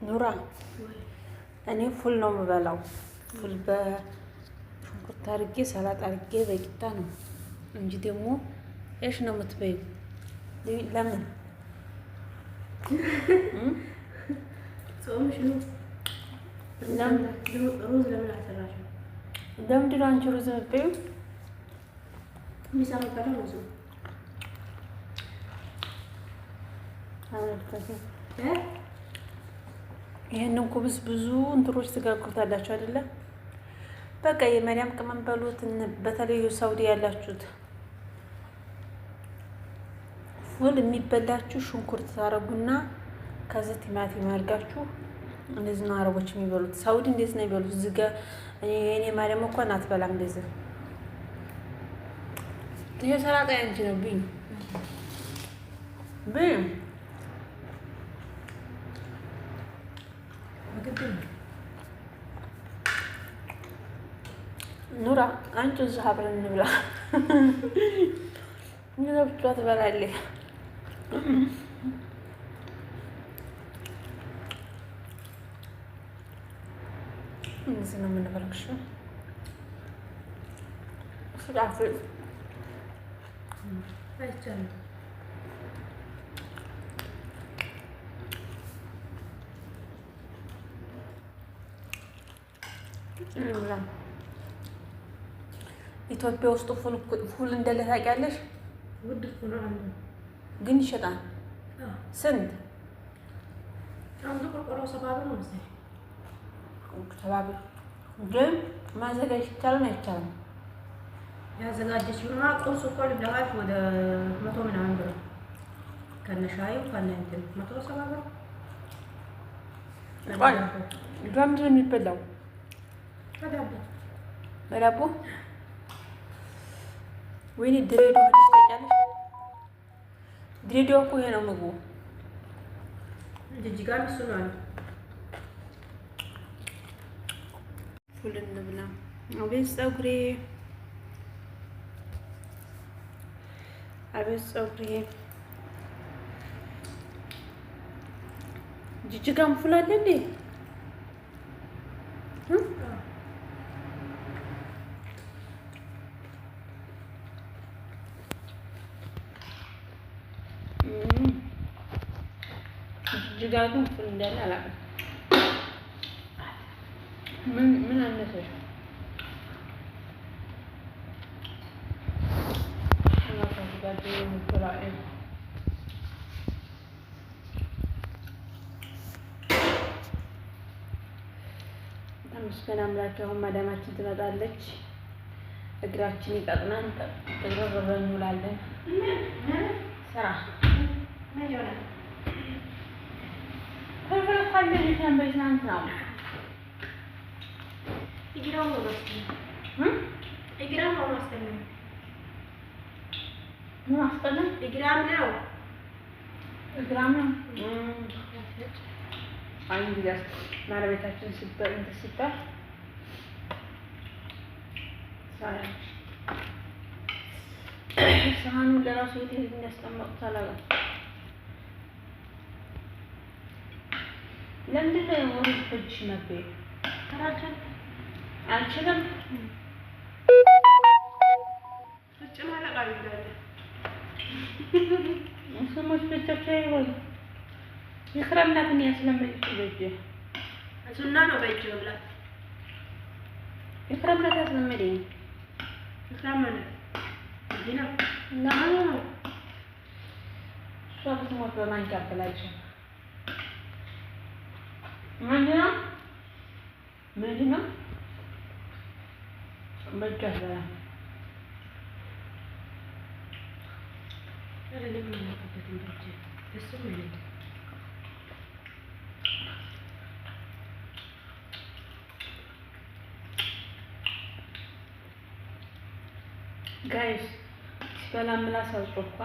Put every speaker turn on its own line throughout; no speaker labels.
ኑራ፣ እኔ ፉል ነው የምበላው። ፉል በሽንኩርት አድርጌ፣ ሰላጣ አድርጌ በቂጣ ነው እንጂ ደግሞ ايش ነው የምትበይው? ለምን?
ጾምሽ ነው። ሩዝ ለምን አልሰራሽም?
ለምንድን ነው አንቺ ሩዝ የምትበይው?
ምሳ የምበላው ሩዝ ነው።
ይህንን خبز ብዙ እንትሮች ትጋግሩታላችሁ አይደለ? በቃ የመሪያም ቅመም በሉት። በተለይ ሳውዲ ያላችሁት ፉል የሚበላችሁ ሽንኩርት ታረጉና ከዚህ ቲማቲም አድርጋችሁ እንደዚህ ነው አረቦች የሚበሉት። ሳውዲ እንዴት ነው የሚበሉት? እዚህ ጋ እኔ ማርያም እንኳን አትበላም እንደዚህ። ይሄ ሰላጣ ያንቺ ነው። ብይ ብይ። ኑራ፣ አንቺ እዚህ አብረን እንብላ። ብቻ ትበላለች። እንደዚህ ነው የምንበላው። ስጣፍጥ
አይቻልም።
ኢትዮጵያ ውስጥ ፉል እንዳለ ታውቂያለሽ?
ውድ እኮ ነው አንዱ።
ግን ይሸጣል። ስንት?
አንዱ ቆርቆሮ 70 ብር ነው መሰለኝ።
70 ብር ግን ማዘጋጀት ይቻላል አይቻልም?
ያዘጋጀችውማ ቁርስ እኮ ልብለዋት ወደ 100 ምናምን ብር ከነ ሻዩ ከነ እንትን 170 ብር።
ቆይ፣ በምንድን ነው የሚበላው?
በዳቦ።
በዳቦ። ወይኔ፣ ድሬዳዋ ሄደሽ ታውቂያለሽ? ድሬዳዋ እኮ ይሄ ነው ምግቡ።
ጅጅጋም እሱ ነው አሉ።
ፉል እንብላ። አቤት ፀጉሬ፣ አቤት ፀጉሬ። ጅጅጋም ፉል አለ እንዴ? ጅጅጋ ግን ፉል እንዳለ አላውቅም። ምን ምን አነሰሽ? ተመስገን አምላክ። አሁን ማዳማችን ትመጣለች። እግራችን ይቀጥናል። ጥቅርር ብለን እንውላለን። ስራ ፍልፍል እኮ አለ ትናንት ነው።
እግራም ነው ማስቀመጥ።
ምን አስጠላኝ?
እግራም ነው።
እግራም ነው። አይ፣ እንግዲህ ባለቤታችን ሲባል እንትን ሲባል ሳህኑን ለራሱ የት የሚያስቀመጡት አላውቅም። ለምንድን ነው ሩዝ በእጅሽ መበይው? አልችልም።
እንዳለ።
ስሞች በእጃቸው አይበሉ። ይክረም ናት እኔ ያስለመደችው በእጄ።
ሱና ነው በእጅ መብላት።
ይክረም ናት ያስለመደኝ።
ኢክራም ማለት እዚህ ነው።
እና እሷ ብትሞት በማንኪያ አበላልሽም። ምንድን ነው ምንድን ነው በእጅ አትበላም።
ኧረ እኔም አላውቅበትም በእጅ፣ ደስም አይለኝም።
Guys፣ ስበላ ምላስ አልጮኳ።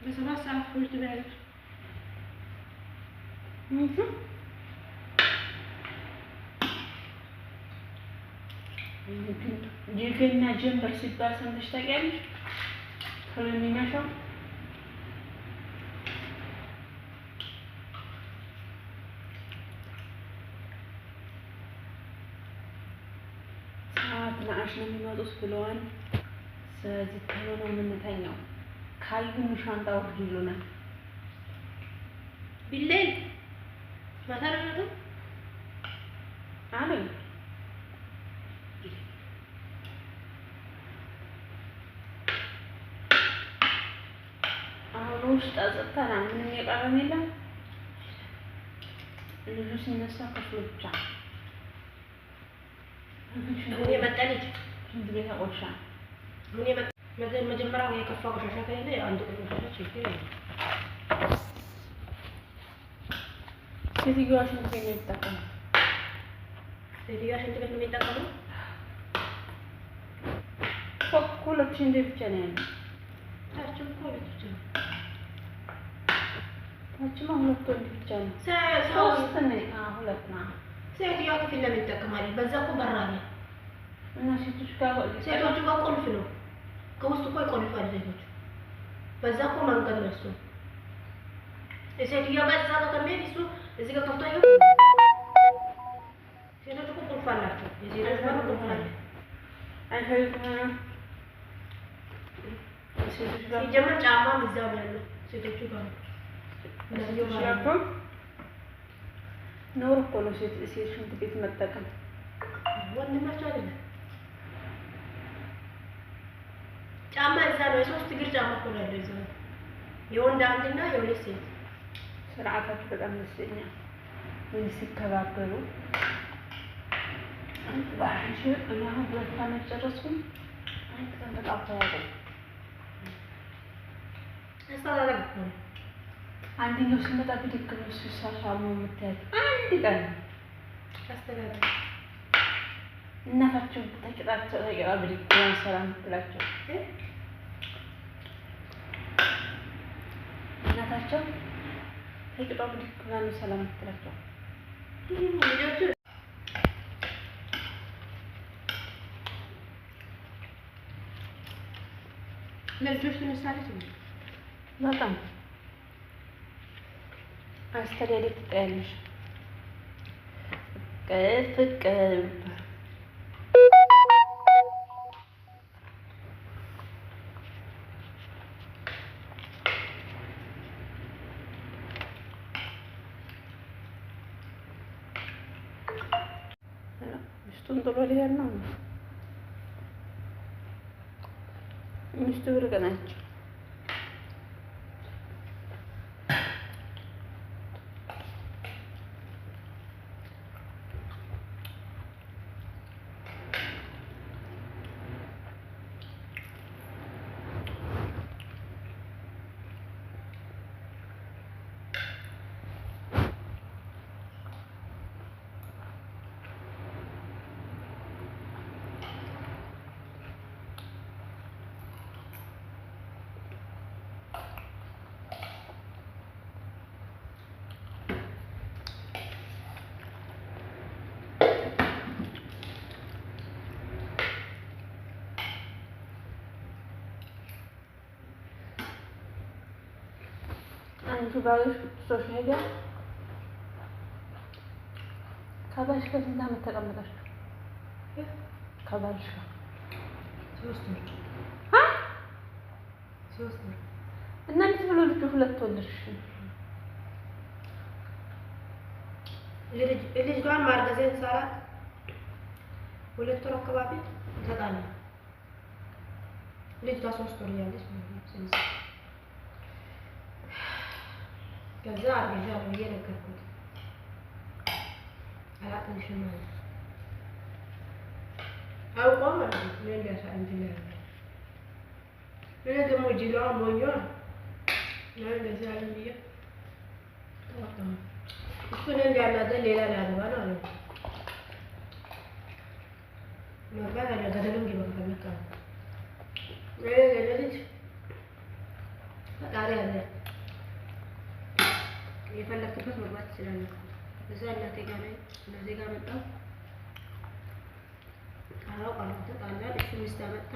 በ7 ሰዓት ፉል ትበያለሽ።
የገና ጀንበር ሲባል ሰምተሽ ታውቂያለሽ? ቶሎ የሚመሸው። ትናንሽ ነው የሚመጡት ብለዋል። ስለዚህ ቶሎ ነው የምንተኛው። ካዩን ሻንጣ ወርድ ይሉናል።
ቢሌል ማታ ነው የሚመጡት
አሉኝ። አሁን ውስጥ አጸጥተናል። ምንም የቀረን የለም። ልጁ ሲነሳ ክፍሉ ብቻ
አሁን የመጣ ልጅ
ሽንት ቤት አቆሻ
አሁን የመጣ መጀመሪያ የከፋ ቆሻሻ ከሌለ አንድ ቆሻሻ ችግር የለም።
ሴትዮዋ ሽንት ቤት ነው የሚጠቀመው።
ሴትዮዋ ሽንት ቤት ነው የሚጠቀመው።
ሁለት ሽንት ቤት ብቻ ነው ያለው።
ታችም እኮ ሁለት ብቻ ነው።
ታችማ ሁለት ወንድ ብቻ ነው። ሶስት ነው። አዎ ሁለት ነው።
ሴትዮዋ ክፍል ለምን ይጠቀማል? በዛ እኮ በር አለ።
እና ሴቶች ጋር
ሴቶቹ ጋር ቁልፍ ነው። ከውስጥ እኮ ይቆልፋሉ ሴቶቹ። በዛ እኮ መንገድ ነው እሱ። የሴትዮዋ ጋር እዛ ጋር ከሚሄድ እሱ እዚህ ጋር ከፍቶ አይገባም። ሴቶቹ እኮ ቁልፍ አላቸው። የሴቶች በር ቁልፍ አለ።
አይፈልግም። ሴቶች ጋር
ሲጀመር ጫማም እዛው ነው ያለው ሴቶቹ ጋር ነው።
ሴቶች ጋር እኮ ነውር እኮ ነው ሴት ሽንት ቤት መጠቀም።
ወንድማቸው አይደለም። ጫማ እዛ ነው። የሶስት እግር ጫማ እኮ ነው ያለው እዛ ነው። የወንድ አንድና የሁለት ሴት።
ስርዓታችሁ በጣም ደስ ይለኛል። ወይ ሲከባበሩ ባንቺ እኔ አሁን 2 ዓመት ጨረስኩኝ። አንድ ቀን ተጣልተው አያውቁም።
አስተዳደግ እኮ ነው።
አንደኛው ሲመጣ ብድግ ብሎ ሲሳሳሙ የምታያት አንድ ቀን
አስተዳደግ
እናታቸው ተቂጣቸው ተቂጣ ብድግ ብላ ሰላም የምትላቸው እናታቸው ተቂጧ ብድግ ብላ ነው ሰላም የምትላቸው።
ልጆቹ ለልጆች ለምሳሌ ነው።
በጣም አስተዳደግ ትጠያለሽ። ፍቅር ፍቅር ሚስቱን ጥሎ ሊሄድ ነው። ሚስቱ ብርቅ ናቸው። አንቺ ባልሽ ትቶሽ ሄደ። ከባልሽ ጋር ስንት ዓመት ተቀመጣችሁ? ከባልሽ ጋር
3 ወር 3 ወር።
እና እንዴት ብሎ ልጁ 2 ወለድሽ?
ልጅቷን ማርገዜን ሳላት 2 ወር አካባቢ ተጣላን። ልጅቷ 3 ወር እያለች ማለት ነው። ከዛ አርግዣለሁ ብዬ ነገርኩት። አላቅልሽም አለ። አውቆ ማለት ነው። እኔ እንዲያሳ እንትን ያደርጋል። እኔ ደግሞ ጅላዋ ሞኟ እኔ እንደዚህ አለኝ ብዬ ተወጣሁ። እሱ እኔ እንዲያናደኝ ሌላ ላግባ ነው አለ። መግባት አለ ገደሉን ግባ ከፈለክ አለ። እኔ ለልጅ ፈጣሪ አለ የፈለክበት መግባት ትችላለህ። እዛ እናቴ ጋር ነኝ። እናቴ ጋር መጣሁ። አዎ ቃል ተጣላን። እሱ ሚስት አመጣ።